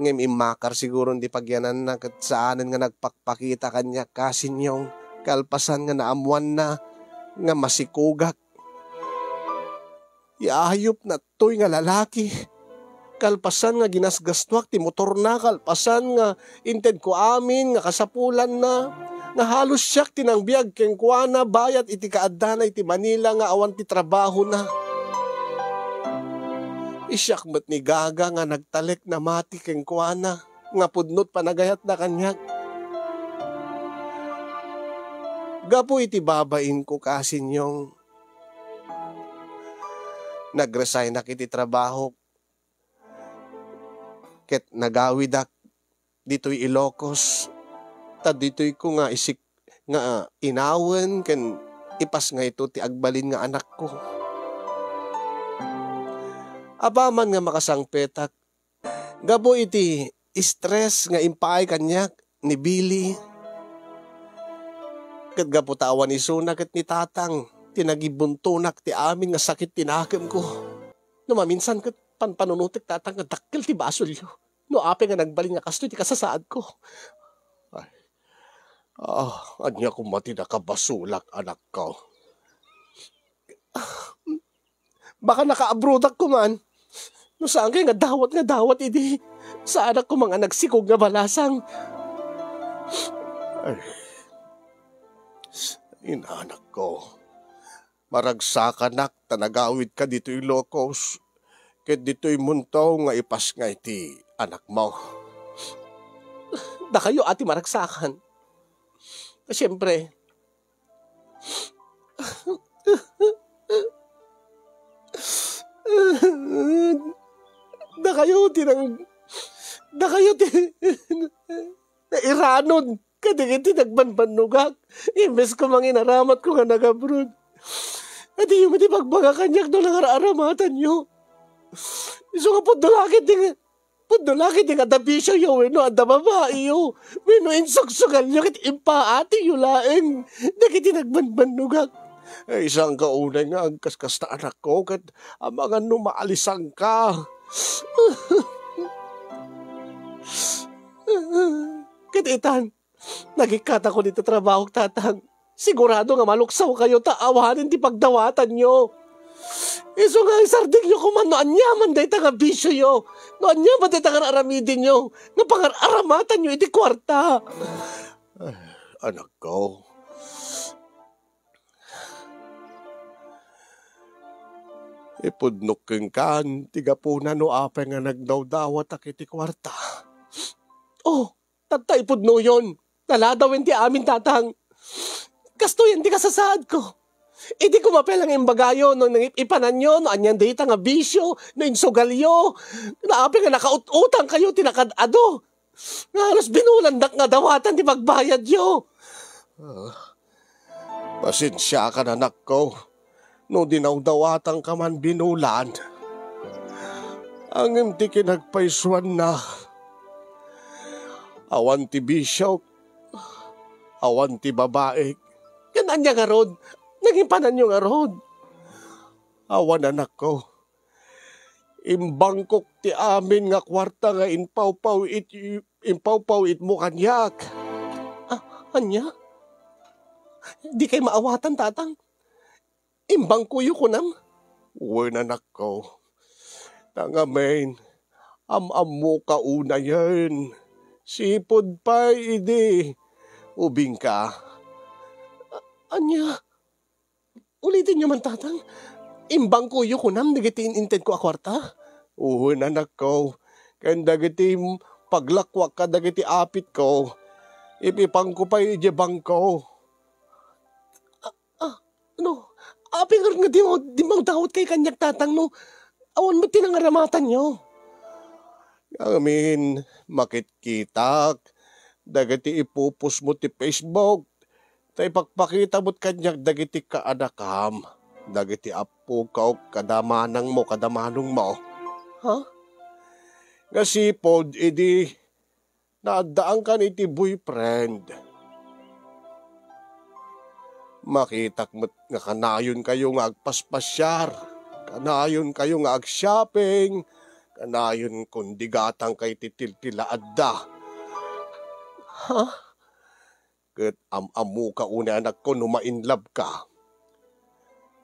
ngem immakar siguron ti pagyananna ket saanen nga nagpakpakita kaniak, Kasinyong, kalpasan nga naammoanna nga masikogak. Ti ayupna toy nga lalaki. Kalpasan nga ginasgastuak ti motorna, kalpasan nga intedko amin nga kasapulanna, nga halos siak ti nangbiag kenkuana bayat iti kaaddana iti Manila nga awan ti trabahona. Siak met ni Gaga nga nagtalek na mati kenkuana nga pudno ti panagayatna kaniak. Gapu iti babainko, Kasinyong, nagresignak iti trabahok ket nagawidak ditoy Ilocos, ta ditoyko nga isik-, nga inawen ken ipasngayto ti agbalin nga anakko. Apaman nga makasangpetak, gapu iti stress nga impaay kaniak ni Billy, Ket gapu ta awan isuna ket ni Tatang ti nagibuntonak ti amin nga sakit ti nakemko. No maminsan ket panpanunotek, Tatang, nga dakkel ti basolyo. No apay nga nagbalin nga kastoy ti kasasaadko. Ay. Ah, ania koma ti nakabasolak, anakko? Baka nakaabrodak koman. No saan kay nga dawat nga dawat idi, saanak koma nga nagsikog nga balasang. Ay. Inanakko, maragsakanak ta nagawidka ditoy Ilocos, ket ditoy munto nga ipasngay ti anakmo. Dakayo a ti maragsakan. Siempre, dakayo ti nang-, dakayo ti nairanod kadagiti nagbanbannogak. Imbes ko manginaramatko nga nag-abroad, adiyo met ibagbaga kaniak no nangar-aramatanyo. Isu nga pudno lakit ti nga Pudno lakit ti nga adda bisioyo wenno adda babaeyo, wenno insuksugalyo ket impaatyo laeng dagiti nagbanbannogak. Ay, saan ka unay nga agkaskasta, anakko, ket amangan no maalisanka. Ket itan, nagikkatakon iti trabahok, Tatang. Sigurado nga maluksawkayo ta awanen ti pagdawatanyo. Isu nga isardengyo koman no aniaman dayta nga bisioyo, no aniaman dayta nga aramidinyo, nga pangar-aramatanyo iti kuarta. Ay, anakko, ipudnok kenkan ti gapuna no apay nga nagdawdawatak iti kuarta. Oh, Tatta ipudnoyon. Naladawen ti amin, Tatang. Kastoyen ti kasasaadko. Idi kumapel nga imbagayo no nangip-ipananyo no anian dayta nga bisio, no insugalyo, no apay nga nakaut-utangkayo ti nakaad-adu. Nga halos binulandak nga dawatan ti pagbayadyo. Ah, pasensiakan, anakko, no dinawdawatanka man binulan. Ngem ti kinagpaysuanna, awan ti bisiok, awan ti babaek. Ken ania ngarud? Nangipananyo ngarud? Awan, anakko. Imbangkok ti amin nga kuarta nga impawpaw it-, impawpaw itmo kaniak. Ah, ania? Dikay maawatan, Tatang. Imbangkoyo kunam? Wen, anakko. Ta ngamin, am-ammoka unayen. Sipud pay idi, ubingka. A-, ania? Ulitinyo man, Tatang. Imbangkoyo kunam dagiti in-intedko a kuarta? Wen, anakko. Ken dagiti paglakuak kadagiti apitko, ip-ipanko pay idiay bangko. Ah, no, apay ngarud nga di-, dimmawdawatkayo kaniak, Tatang, no awan met ti nangaramatanyo? Ngamin, makitkitak dagiti ipupusmo ti Facebook, ta ipakpakita met kaniak dagiti kaanakam, dagiti appokok, kada manangmo, kada manongmo. Ha? Nga sipud idi naaddaankan iti boyfriend. Makitak met nga kanayonkayo nga agpaspasiar, kanayonkayo nga ag-shopping, kanayon kundi gatangkayo ti tiltila adda. Ha? Ket am-ammoka unay, anakko, no ma-in love ka.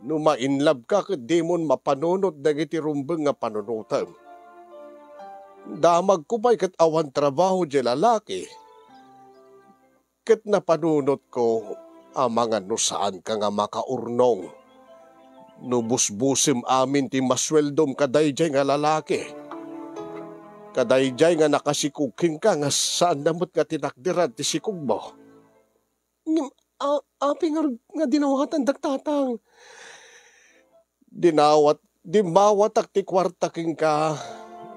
No ma-in love ka ket dimon mapanunot dagiti rumbeng nga panunotem. Damagko pay ket awan trabaho diay lalaki. Ket napanunotko amangan no saanka nga makaurnong. No busbusem amin ti masueldom kadaydiay nga lalaki. Kadaydiay nga nakasikog kenka nga saanna met nga tinakderan ti sikogmo. Ngem, a-, apay ngarud nga dinawatandak, Tatang? Dinawat, dimmawatak ti kuarta kenka,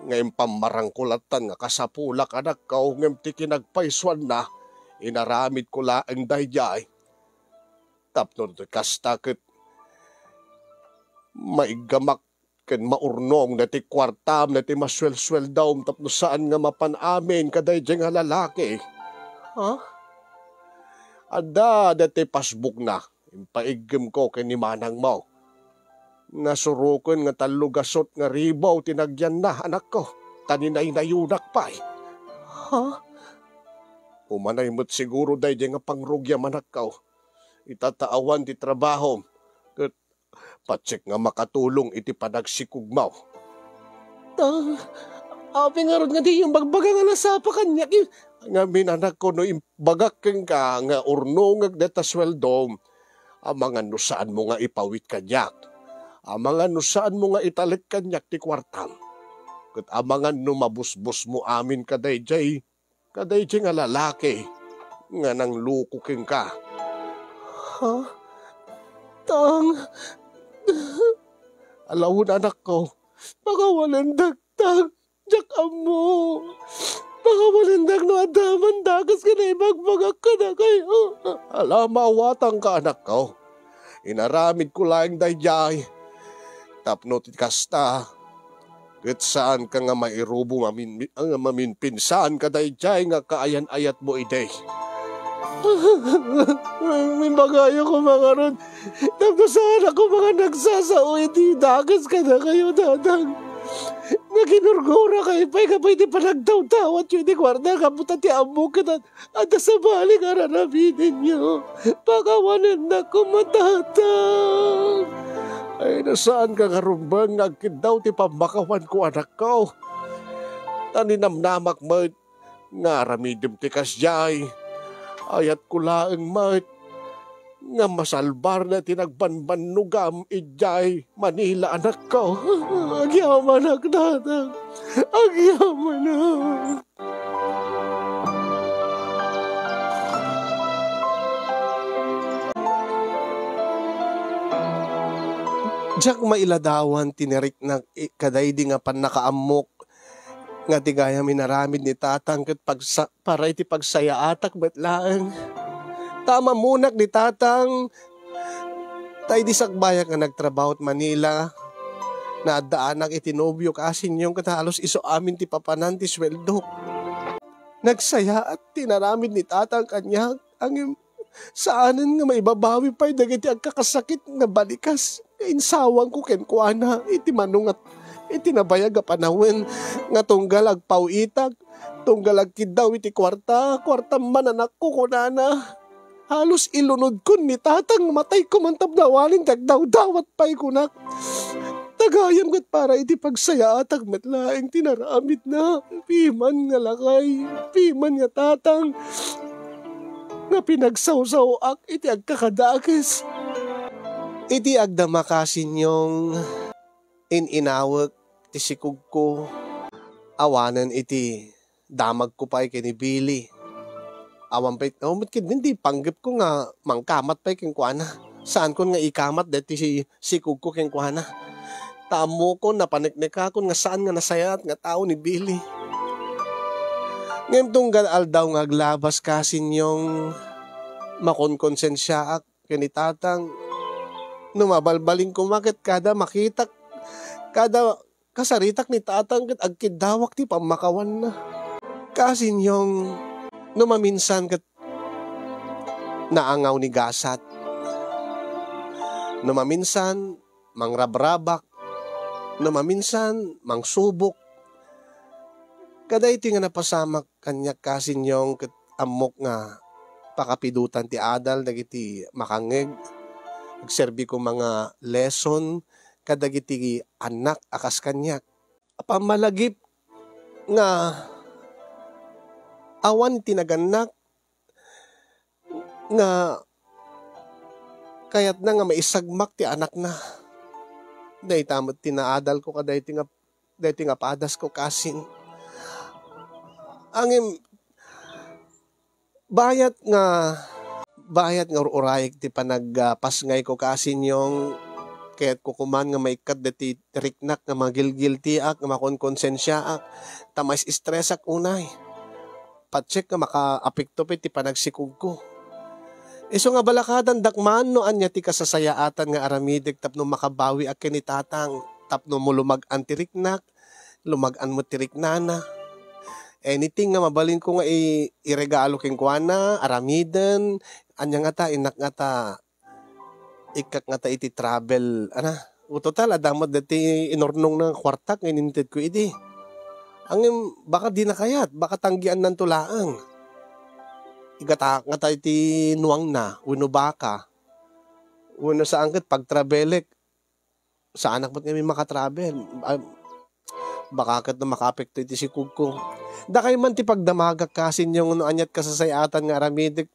ngem pammarangko lattan nga kasapulak, anakko, ngem ti kinagpaysuanna, inaramidko laeng daydiay. Tapno ti kasta ket maiggamak ken maurnong daytoy kuartam, daytoy masuelsueldom tapno saan nga mapan amin kadaydiay nga lalaki. Ha? Adda daytoy passbookna, impaiggem ko ken ni manangmo. Nasuroken nga tallo gasut nga ribu ti nagyanna, anakko, ta ninaynayunak pay. Ha? Umanay met siguro daydiay nga pangrugiam, anakko. Ita ta awan ti trabahom, ket patiek nga makatulong iti panagsikogmo. Ta, apay ngarud nga diyom ibagbaga nga nasapa kaniak? Ngamin, anakko, no imbagak kenka nga urnongek dayta sueldom, amangan no saanmo nga ipawit kaniak. Amangan no saanmo nga italek kaniak ti kuartam. Ket amangan no mabusbosmo amin kadaydiay kadaydiay nga lalaki nga nangloko kenka. Ha? Tang? Alawen, anakko, pakawanendak, Tang. Diak ammo. Pakawanendak no adda man dakes nga naibagbagak kadakayo. Ala, maawatangka, anakko. Inaramidko laeng daydiay tapno ti kasta, ket saanka nga mairubo mamin-, nga maminpinsan kadaydiay nga kaayan-ayatmo idi. Imbagayo koma ngarud, tapno saanak koma nga nagsasao iti dakes kadakayo, Tatang. Nga ginurgurakay pay gapu iti panagdawdawatyo iti kuarta, gapu ta ti ammok ket adda sabali nga ar-aramidenyo. Pakawanennak koma, Tatang. Ay, no saanka nga rumbeng nga agkiddaw ti pammakawanko, anakko. Ta ninamnamak met nga aramidem ti kasdiay. Ayatko laeng met nga masalbarna ti nagbanbannogam idiay Manila, anakko. Agyamanak, Tatang. Agyamanak. Diak mailadawan ti nariknak i-, kadaydi nga pannakaammok nga ti gayam inaramid ni Tatang ket pagsa-, para iti pagsayaatak met laeng. Ta ammonak ni Tatang, ta idi sakbayak nga nagtrabaho iti Manila, naaddaanak iti nobiok a sinyong ket halos isu amin ti papanan ti sueldok. Nagsayaat ti inaramid ni Tatang kaniak, ngem saanen nga maibabawi pay dagiti agkakasakit nga balikas nga insawangko kenkuana iti manungat iti nabayag a panawen nga tunggal agpaw-itak, tunggal agkiddaw iti kuarta, kuarta man, anakko, kunana. Halos ilunodkon ni Tatang, matayko man tapno awanen ti agdawdawat pay, kunak. Ta gayam ket para iti pagsayaatak met laeng ti naramidna. Piman nga lakay, piman nga tatang nga pinagsawsaw-ak iti agkakadakes. Iti agdama ka, Sinyong, in-inawek ti sikogko, awanen iti damagko pay ken ni Billy. Awan pay, awan met ketdin ti panggepko nga mangkamat pay kenkuana. Saankon nga ikamat daytoy si-, sikogko kenkuana. Ta ammokon, napaneknekakon nga saan nga nasayaat nga tao ni Billy. Ngem tunggal aldaw nga aglabas ka, Sinyong, makonkonsensiaak ken ni Tatang. No mabalbalin koma ket kada makitak, kada kasaritak ni Tatang ket agkiddawak ti pammakawanna. Ka, Sinyong, no maminsan ket naangaw ni gasat. No maminsan, mangrabrabak. No maminsan, mangsubok. Kadaytoy nga napasamak kaniak, ka, Sinyong, ket ammok nga pakapidotan ti adal dagiti makangngeg. Agserbi koma nga lesson kadagiti annak a kas kaniak. Pammalagip nga awan ti nagannak nga kayatna nga maisagmak ti anakna. Dayta met ti naadalko kadaytoy nga, daytoy nga padasko, kasin. Ngem, bayat nga, bayat nga ur-urayek ti panag-, ah, pasngayko, ka, Sinyong, kayatko koman nga maikkat daytoy riknak nga magilgiltiak, nga makonkonsensiaak, ta mais-estresak unay. Patiek nga makaapekto pay ti panagsikogko. Isu nga balakadandak man no ania ti kasasayaatan nga aramidek tapno makabawiak ken ni Tatang, tapno mo lumag-an ti riknak, lumag-an met ti riknana. Anything nga mabalinko nga i-, iregalo kenkuana, aramiden, Ania ngata, innak ngata, ikkak ngata iti travel, ana, o total, adda met daytoy inurnongna nga kuartak nga inintedko idi. Ngem baka dina kayat, baka tanggiannanto laeng. Igataak ngata iti nuangna wenno baka, wenno saan ket pagtravelek. Saanak met ngamin makatravel. Ah, baka ket no makaapekto iti sikogko. Dakay man ti pagdamagak, kasinyo, no aniat kasasay-atan nga aramidek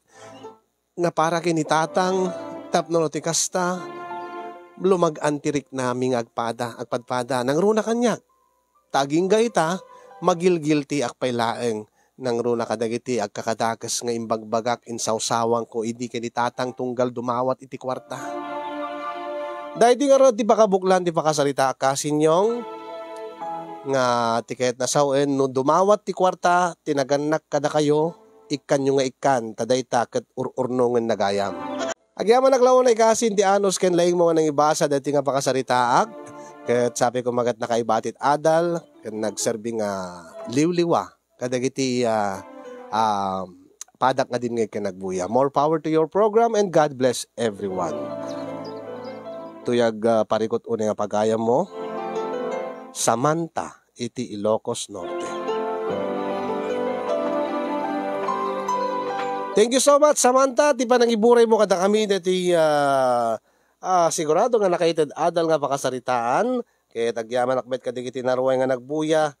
nga para ken ni Tatang, tapno no ti kasta, lumag-an ti riknami nga agpada, agpadpada. Nangruna kaniak. Ta agingga ita, magilgiltiak pay laeng. Nangruna kadagiti agkakadakes nga imbagbagak, insawsawangko idi ken ni Tatang tunggal dumawat iti kuarta. Daydi ngarud ti pakabuklan ti pakasaritaak, kasinyong, nga ti kayatna sawen, no dumawat ti kuarta, ti nagannak kadakayo, ikkanyo nga ikkan, ta dayta ket ur-urnongenna gayam. Agyamanak la unay, kasin, ti anus ken laingmo nga nangibasa daytoy nga pakasaritaak, ket sapay koma ket nakaibatit adal ken nagserbi nga liwliwa kadagiti, ah, ah, padak nga dimngeg ken nagbuya. More power to your program and God bless everyone. Tuyag, ah, parikut unay nga pagayammo, Samantha iti Ilocos Norte. Thank you so much, Samantha, ti panangiburaymo kadakami daytoy, ah, ah, sigurado nga nakaited adal nga pakasaritaan. Ket agyamanak met kadagiti naruay nga nagbuya,